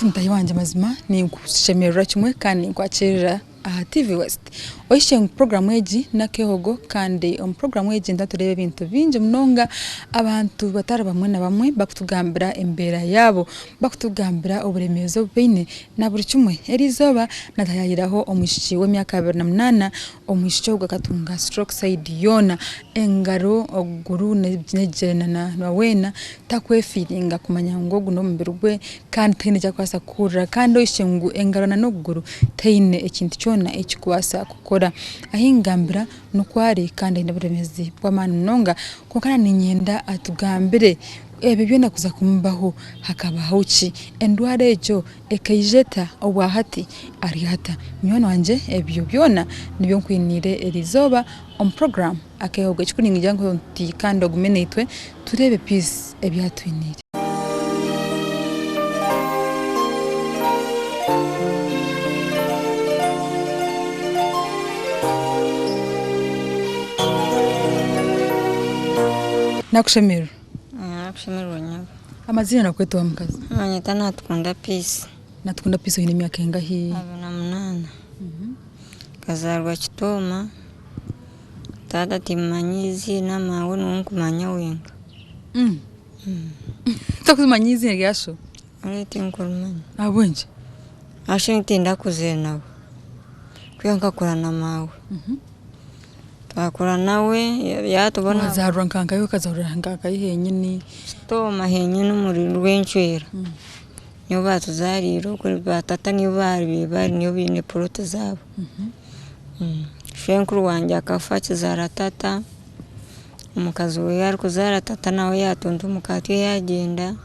Hati mutaahi wangye mazima ninkushemererwa kimwe kandi ninkwakirira aha TV West. Oishye ngu puroguraamu egi n'akeehogo kandi omu puroguraamu egi nituba nitureeba ebintu bingi munonga abantu batari bamwe na bamwe barikutugambira embeera yaabo, barikutugambira oburemeezi obu baine na buri kimwe. Eriizooba naataayaayiraho omwishiki w'emyaka 28, omwishiki ogu akatunga stroke sayidi yoona, engaro, okuguru n'ebigyere na weena takwefiiringa kumanya ngu ogu n'omubiri gwe kandi tihaine eki arikubaasa kuhurira kandi oishye ngu engaro na n'okuguru tihaine ekintu kyona eki arikubaasa kukora. Ahi nkugambira nikwo ari kandi aine oburemeezi bw'amaani munonga kwonka naaba niinyenda atugambire ebyo byona kuza kumubaho hakabaho ki? Endwara egyo ekaija eta? Obwahati ari ata? Munywani wangye ebyo byona nibyo nkwiniire eriizooba omu puroguraamu Akeehogo. Ekikuru ningira ngu nti kandi ogume naitwe tureebe Peace ebi atwiniire. Nakushemererwa. Nakushemererwa nyabo. Amaziina nakweta owa mukazi? Banyeta Natukunda Peace. Natukunda Peace oine emyaka engahi? 28. Nkazaarwa Kitooma. Taata timumanya eiziina maawe niwe nkumanya wenka. Tokumanya eiziina rya sho? Nyowe tinkurimanya. Ahabw'enki? Ahabw'okuba tindakuzire nawe. Kwiha nkakura na maawe. Twakura nawe yatubona. Wazaarwa nka nkahi okazaarwa nka nkahi henyini? Kitooma henyini omuri Rwencwera. Niho baatuzaariire okwe ba tata niho baabaire bari niho baine puroti zaabo. Shwenkuru wangye akafa akizaara tata, omukazi we arikuzaara tata nawe yatuntumuka atyo yagyenda,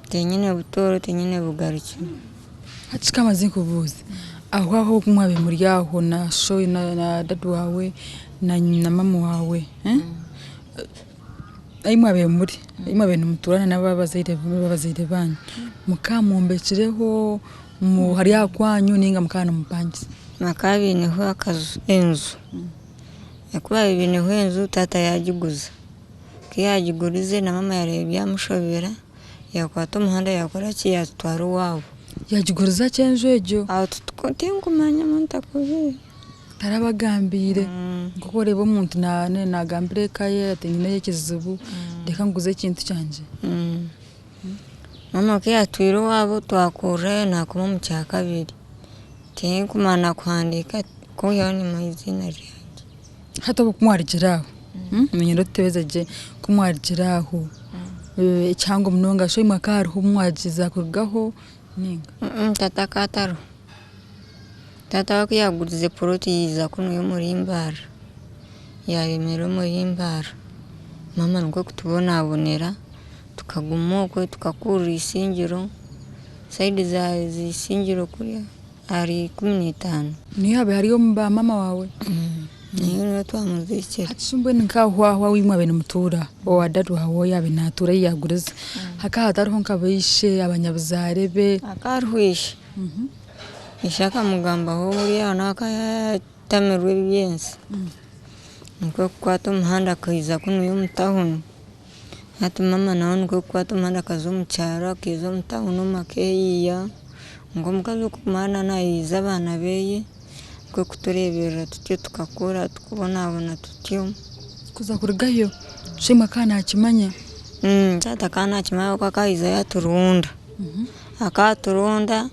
tinyine butooro tinyine bugarukiro. Hati kamaze nkubuuze, aho aho obu mwabaire muri aho na sho na dadi waawe na mama waawe, ahu mwabaire muri, ahu mwabaire nimutuura n'abazaire baanyu, mukaba mwombekireho hari aha kwanyu ninga mukaba nimupangisa? Bakaba baineho akaju enju, ku baabaire baineho enju taata yaagiguza, ku yaagigurize na maama yaareeba byamushobera yaakwata omuhanda yaakora ki yaatutwara owaabo. Yaagiguriza ki enju egyo? Aho tinkumanya mbwenu ntakubwire. Tarabagambiire nk'oku oreeba omuntu naagambira eka ye ati nyineyo ekizibu reka nguze ekintu kyangye. Maama ku yaatwire owaabo twakurrayo naakoma omu kyakabiri, tinkumanya kuhandiika kwihaho nimanya eiziina ryangye. Hati obu ku mwarugire aho, niinyenda otutebeze gye, ku mwarugire aho ekihango munonga shoimwe akaba ariho obu mwagyeza kurugaho ninga? Taata akaba atariho. Taata we ku yaagurize puroti yaija kunu omuri Mbarara, yaaremera omuri Mbarara. Maama nikwo kutubonabonera tukaguma okwe tukakurra Isingiro, sayidi za Isingiro kuriya ahari 15. Niyo haabaire hariyo ba maama waawe? Niyo niyo twamuziikire. Hati shi mbwenu nk'aho ahu ahu mwabaire nimutuura owa dadi waawe ou yaabaire naatuura ei yaagurize, hakaba hatariho nka baishe, abanyabuzaare be? Hakaba hariho ishe. Ishe akamugambaho buriya nawe akaba yatamirwe eby'ensi, nikwo kukwata omuhanda akaija kunuya omu tawuni, hati maama nawe nikwo kukwata omuhanda akaza omu kyaro akaija omu tawuni omu akeeyiiya, kwonka omukazi ogwo kumara nayiiza abaana beye, nikwo kutureeberera tutyo tukakura tukabonabona tutyo. Kuza kurugayo shoimwe akaba nakimanya? Taata akaba nakimanya ahabw'okuba akaba yaija yaturunda. Akaturonda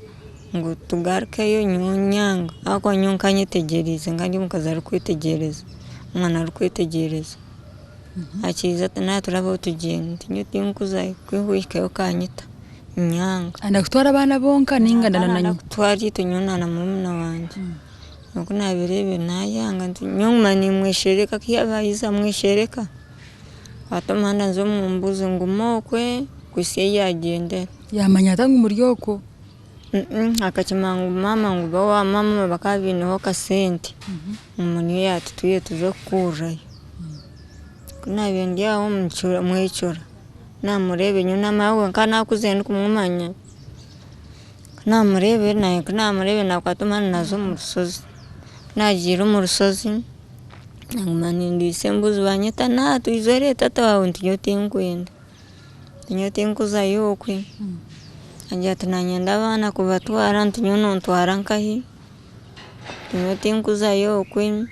ngu tugarukeyo nyowe nyanga ahabw'okuba nyowe nkanyetegyereize nka ndi omukazi arikwetegyereza, omwana arikwetegyereza. Akiija ati naturabaho tugyende nti nyowe tinkuzayo ku orikuhikayo okanyita nyanga. Arenda kutwara abaana bonka ninga na Arenda kutwara itwe nyowe na murumuna wangye. Oku nabireebire nayanga nti nyowe nguma nimweshereka ku yaaba yaija mweshereka. Nkwata omuhanda nza omu mbuzi nguma okwe kuhitsya ei yaagyendera. Yaamanya ata ngu muri okwo? Akakimanya ngu maama ngu ba owa maama bakaba baineho akasente ngu niyo yaatutwire tuze kukurrayo. Ku naabaire ndi aho mwecura, naamureeba nyowe naamanya ahabw'okuba nkaba naakuzire ndikumumanya. Ku naamureebire naakwata omuhanda naaza omu rushozi, ku naagiire omu rushozi naguma nindiisa embuzi banyeta naatu ija oreebe taata waawe nti nyowe tinkwenda. Nyowe tinkuzayo okwe. Agira ati nanyenda abaana kubatwara nti nyowe nontwara nkahi? Nyowe tinkuzayo okwe.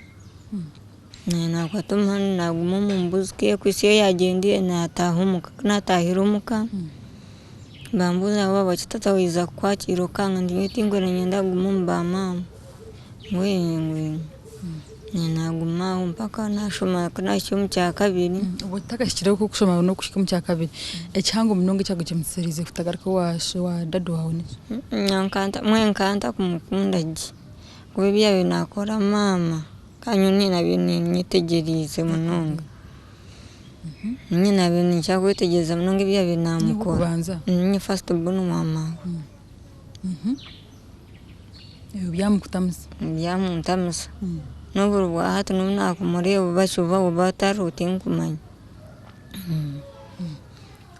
Naanye nakwata omuhanda naguma omu mbuzi kuhisya obu yagyendire nataaha omuka, kunatahire omuka bambuuza ngu ahabwaki taata waawe yaija kukwakiira okanga nti nyowe tinkwenda niinyenda kuguma omu ba maama mbwenu naguma aho mpaka nashoma kunahikire omu kyakabiri. Obwo otakahikire kushoma n'okuhika omu kyakabiri, ekihango munonga ekyakugyemesereize kutagaruka owa dadi waawe niki? Mbwenu nkaba ntakumukunda gye ahakuba ebi yaabiire nakora maama ka nyowe naabiire ninyetegyereize munonga. Nyowe naabiire ninkira kwetegyereza munonga ebi yaabiire namukora. Ninye first born wa maawe. Ebyo byamukutamisa? Byamuntamisa. N'oburo bwa hati n'obu nakumureeba oba akibaho oba atariho tinkumanya.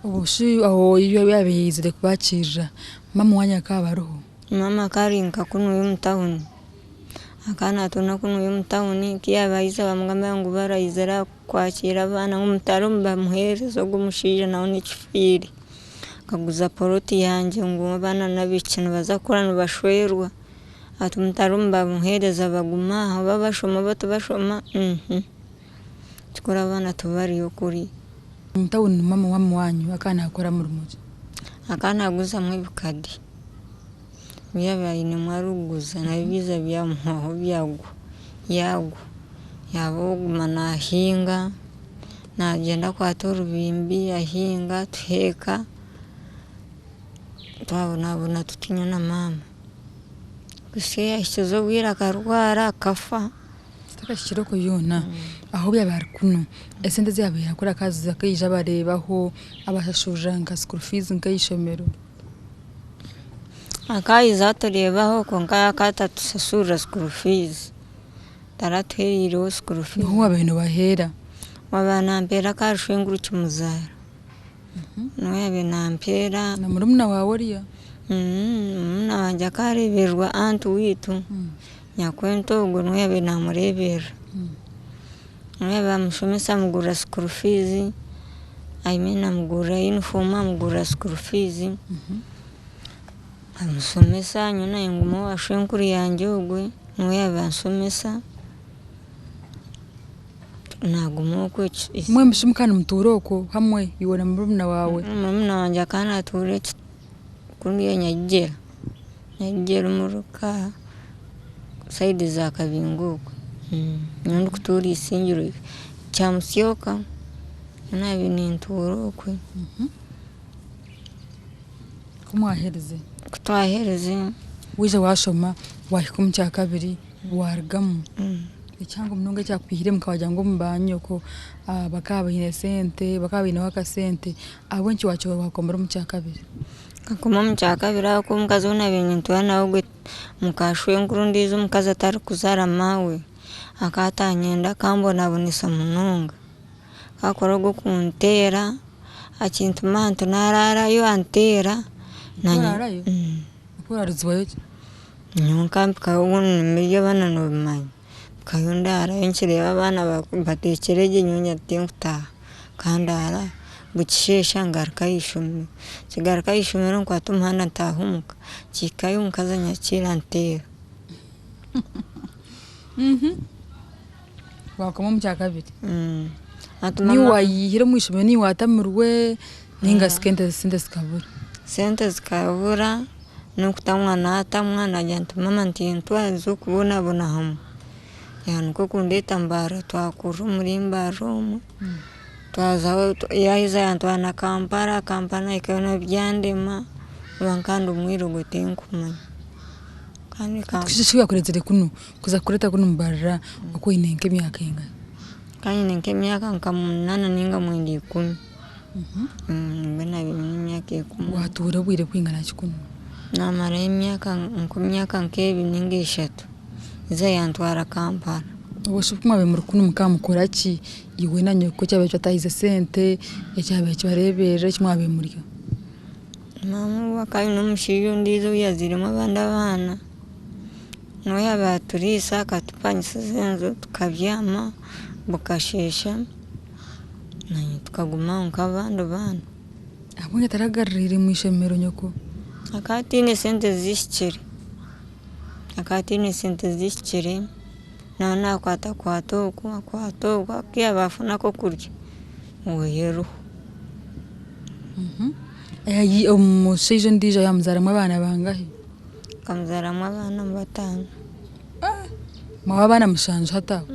Obwo shi aho yaaba yaizire kubakiirira, maama waanyu akaba ariho? Maama akaba ari nka kunuya omu tawuni, akaba natuura kunuya omu tawuni ku yaabiire aija bamugambira ngu baraizire aha kwakiira abaana ngu mutaahe bamuheereze ogu omushaija nawe n'ekifiire. Akaguza poloti yangye ngu abaana n'abaishiki nibaza kukura nibashwerwa, ati mutaahe nibamuheereza bagume aha oba bashoma oba tibashoma ekikuru abaana tibariyo kuriya. Omu tawuni maama waanyu akaba nakora murimo ki? Akaba naguzamu ebikari, ebi yaabiire ainemu arikuguza nabyo byaija byamuhwaho byagwa yagwa, yaaba ow'okuguma nahinga, nagyenda akwata orubimbi ahinga tuheeka, twabonabona tuti nyowe na maama. Kuhisya obu yahikize obwire akarwara akafa. Tutakahikire okwo yoona, ahu yaabaire ari kunu, esente ezi yaabaire akora akaija abareebaho, abashashurira nka school fees nk'eishomero. Akaiza atureebaho kwonka akaba atatushashurira school fees, taratuheriireho school fees. Niho waabaire noobaheera? Owaabaire nampeera akaba ari shwenkuru Kimuzaara, niwe yaabaire nampeera. Na murumuna waawe oriya? Murumuna wangye akaba areebererwa anti wiitu, nyakwento ogwo niwe yaabaire namureeberera. Niwe yaabaire amushomesa amugurira school fees, I mean amugurira uniform, amugurira school fees, amushomesa nyowe naanye nguma owa shwenkuru yangye ogwe niwe yaabaire anshomesa, naguma okwe. Mbwenu shi mukaba nimutuura okwo hamwe iwe na murumuna waawe? Murumuna wangye akaba natuura kuriya Nyarugyera, Nyarugyera omuruka sayidi za Kabingo okwe. Nyowe ndikutuura Isingiro Kyamusyoka, nyowe naabiire nintuura okwe. Ku mwaherize? Ku twaherize. Waija waashoma waahika omu kyakabiri waarugamu, ekihango munonga ekyakwihire omuka wagira ngu omu banyoko bakaba baine sente, bakaba baineho akasente, ahabw'enki waakomire omu kyakabiri? Nkakoma omu kyakabiri ahabw'okuba omukazi ou naabiire nintuura nawe ogwe muka shwenkuru ondiijo omukazi atarikuzaara maawe, akaba atanyenda akambonabonesa munonga. Akakora ogw'okunteera, akintuma ahantu naraarayo anteera. Okaraarayo? Okaraarizayo ki? Nyowe nkampikayo ebyo abaana nobimanya, mpikayo ndaarayo nkireeba abaana bateekire gye nyowe ngira tinkutaaha, nkandaara bukisheesha ngaruka ah'eishomero, nkigaruka ah'eishomero nkwata omuhanda ntaaha omuka, nkihikayo omukazi anyakiira anteera. Waakoma omu kyakabiri? Niiwe waayihire omu ishomero niiwe waatamirwe ninga sente zikabura? Sente zikabura n'okutamwa natamwa nagira nti maama tintwaza okubonabona hamwe. Nikwo kundeeta Mbarara twakurira omuri Mbarara omwo, twazaho yaheza yantwara na Kampala, Kampala nahikayo nabyo byandema ahakuba nka ndi omwirogo tinkumanya. Kiki ekyakureetsire kunu kuza kukureeta kunu Mbarara okaba oine nk'emyaka engahi? Nkaba nyine nk'emyaka nka munaana ninga mwenda ikumi, nibwe naabiire nyine emyaka ikumi. Waatuura obwire bwingana ki kunu? Namarayo emyaka nk'emyaka nk'ebiri ninga eshatu, haza yantwara Kampala. Obwo shi ku mwabaire muri kunu mukaba nimukora ki iwe na nyoko ekyabaire kibataahize sente, ekyabaire kibareeberera eki mwabaire murya? Maama we akaba aine omushaija ondiijo ou yazairemu abandi abaana, niwe yaabaire aturiisa akatupangisiza enju tukabyama bukasheesha naanye tukaguma aho nk'abandi baana. Ahabw'enki ataragaruriire omu ishomero nyoko? Akaba ataine sente zihikire, akaba ataine sente zihikire, nawe nakwatakwata oku akwata oku aku yaaba afuna akokurya we eriho. Omushaija ondiijo yaamuzaaramu abaana bangahi? Akamuzaaramu abaana bataano. Mwaba abaana mushanju hati aho?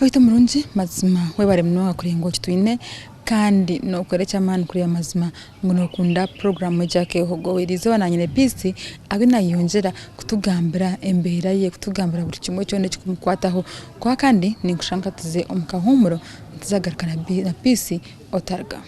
Beitu omurungi mazima webare munonga kureeba ngu okitwine kandi nokora eky'amaani kureeba mazima ngu nokunda puroguraamu egi Akeehogo. Eriizooba naanye nyine Peace ariyo nayeyongyera kutugambira embeera ye, kutugambira buri kimwe kyona ekirikumukwataho. Kwonka kandi ninkushaba nka tuze omu kahuumuro nituza kugaruka na Peace otarugamu.